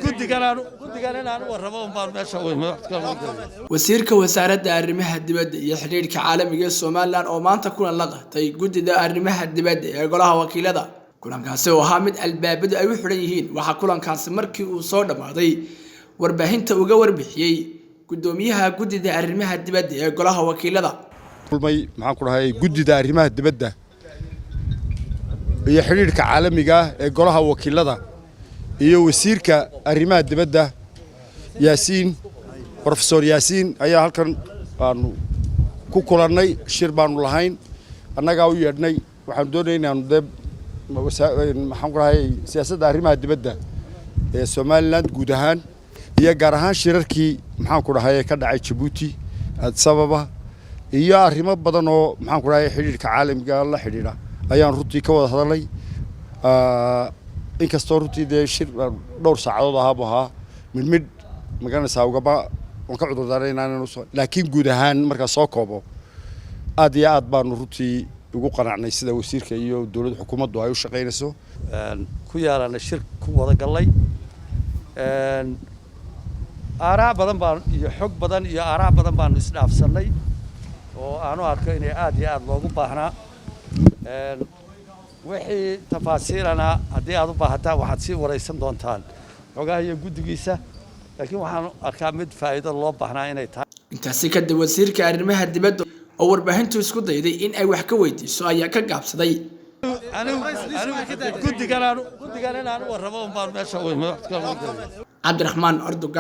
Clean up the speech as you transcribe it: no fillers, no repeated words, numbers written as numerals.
Guddigan inaan u warramo unbaan meesha u imi. Wasiirka Wasaaradda Arrimaha Dibadda iyo Xidhiidhka Caalamiga ee Somaliland oo maanta kulan la qaatay Guddida Arrimaha Dibadda ee Golaha Wakiilada, kulankaasi oo ahaa mid albaabadu ay u xidhan yihiin, waxaa kulankaasi markii uu soo dhammaaday warbaahinta uga warbixiyey guddoomiyaha Guddida Arrimaha Dibadda ee Golaha Wakiilada. Kulmay, maxaan ku dhahay, guddida arrimaha dibadda iyo xidhiidhka caalamiga ah ee golaha wakiilada iyo wasiirka arrimaha dibadda Yaasiin, Professor Yaasiin, ayaa halkan aanu ku kulannay. Shir baanu lahayn, annagaa u yeedhnay. Waxaanu doonaya inaanu dee, maxaan ku dhahay, siyaasadda arrimaha dibadda ee Somaliland guud ahaan iyo gaar ahaan shirarkii, maxaan ku dhahay, ka dhacay Jabuuti, Addis Ababa iyo arrimo badan oo, maxaan ku dhahay, xidhiidhka caalamiga la xidhiidha ayaan runtii ka wada hadalnay. Inkastoo runtii dee shir dhowr saacadood ahaabu ahaa, midh midh magaranaysaa ugama waan ka cudur daaray inaanan usoo, laakiin guud ahaan markaa soo koobo, aad iyo aad baanu runtii ugu qanacnay sida wasiirka iyo dowladda, xukuumaddu ay u shaqaynayso. Ku yeelanay shir, ku wada gallay aaraa badan baan iyo xog badan iyo aaraa badan baanu isdhaafsannay oo aanu arko inay aad iyo aad loogu baahnaa. Wixii tafaasiilana haddii aad u baahataan, waxaad sii waraysan doontaan xogaha iyo guddigiisa, laakiin waxaan arkaa mid faa'iido loo baahnaa inay tahay. Intaasi kadib, wasiirka arrimaha dibadda oo warbaahintu isku dayday in ay wax ka weydiiso ayaa ka gaabsaday. Guddigan inaan u warramo unbaan meesha u imi. Cabdiraxmaan Ordogan.